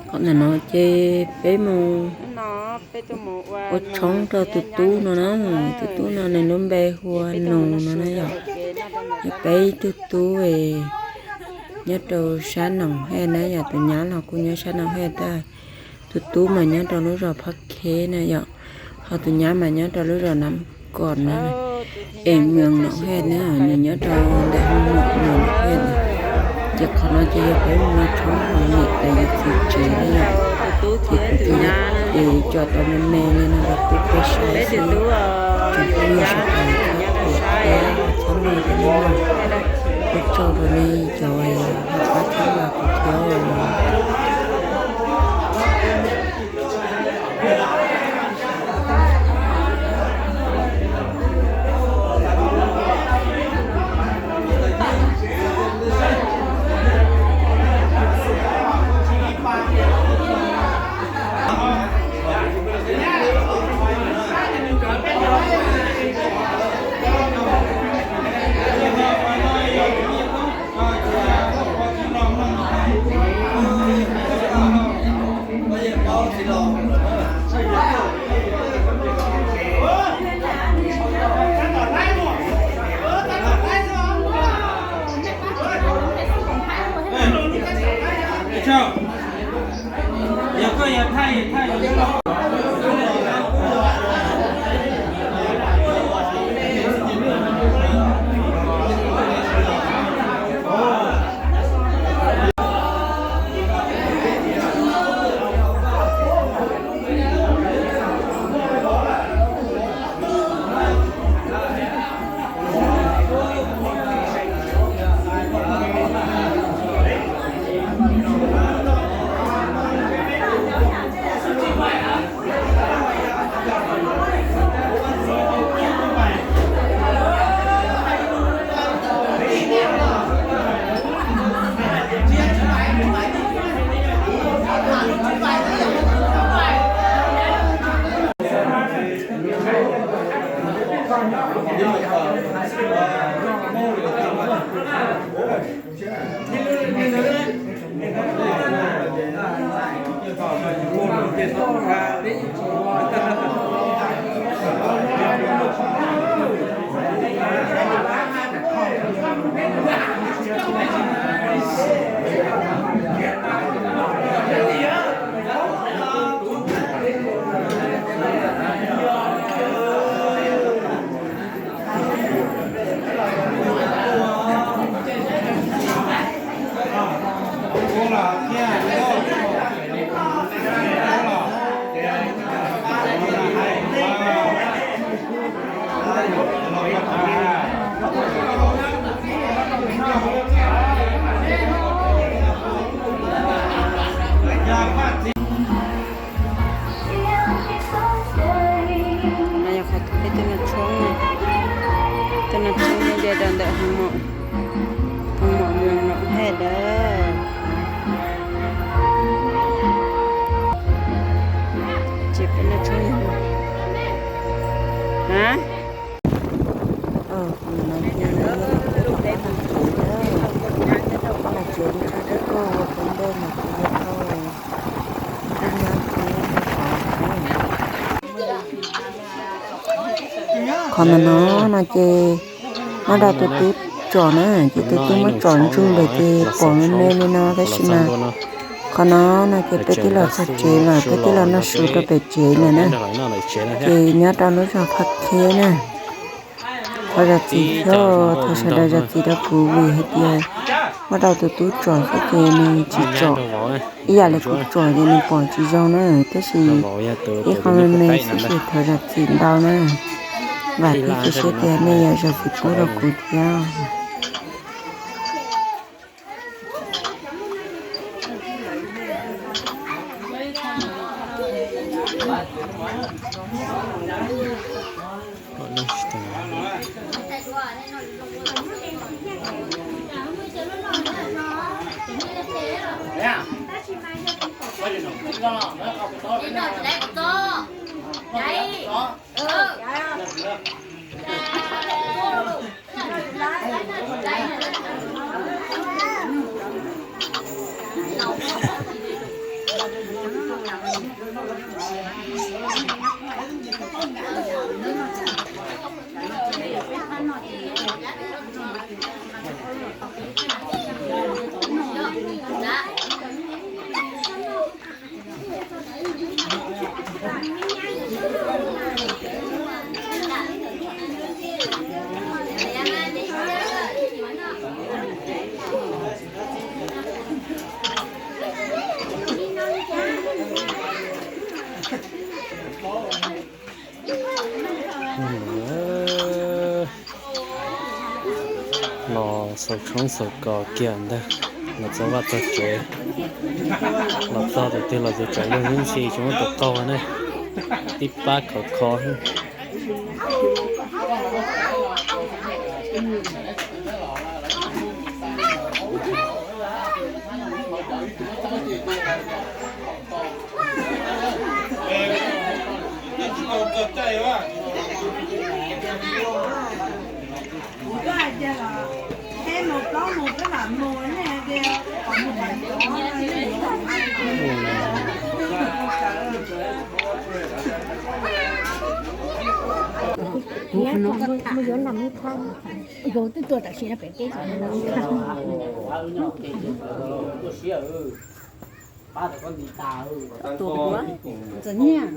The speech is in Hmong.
Qhov ntawm no ces peb mus ua tshoob rau tus tub no na. Tus tub no nws lub npe hu ua Nus no na yom. Yog peb ib tug tub nyob rau sab Noom Hej na yom, tus nyab los kuj nyob sab Noom Hej tab sis tus tub mas nyob rau lub zos Phab Kheb na yom, ho tus nyab mas nyob rau lub zos Nab Kom na, es Noom Hej na, nws nyob rau ntawm Noom Hej na. Ces qhov no ces yog peb mus ua tshoob hauv niam tais yawm txiv tsev na yom. Ces kuv tus nyab ces tso tau me me li no rau peb saib xwb, tsoom phooj ywg sawv daws txhob thuam thiab txhob mloog rau nej mloog. Ua tsaug rau nej cov uas ho pab txhawb nqa kuv thiab. No yog qhov peb tuaj noj tshoob, tuaj noj tshoob nyob ze rau ntawm Hoo Mom, Hoo Mom Noom Hej lawm. Ces peb noj tshoob yog, a, no ces peb tuaj pab Nom Tsev na, pab Nom Tsev lub tshoob teb koj ua tus ntej no ces yog thauj tub nyab thiab ntxhais. Qhov ntawm no no ces muab rau tus tub tsom na, ces tus tub muab tsom ntsoog lawm ces pom me me li no tab sis mas qhov no no ces peb twb los txog tsev lawm, peb twb los noj su rau pem tsev lawm na. Ces nyob rau lub zos Phab Kheb na. Thov zam txim thiab, thov sawv daws zam txim rau kuv vim hais tias muab rau tus tub tsom xwb ces nws tsis tsom ib yam li kuv tsom ces nws pom tsis zoo na, tab sis ib qho me me xwb ces thov zam txim ntau na. Vam thiab cia siab tias nej yuav zam txim pub rau kuv thiab. Los xaus tshoob xaus kos kiag ntag, los txog vaj txog tsev, los txog tus twg los tseem lug ib ntsis tsis muab tus qaug ne, tib pab khov kho. Yuav nram ib thab, yus twb tuaj tam sim no pem teb. Tus ntxawm nyiaj.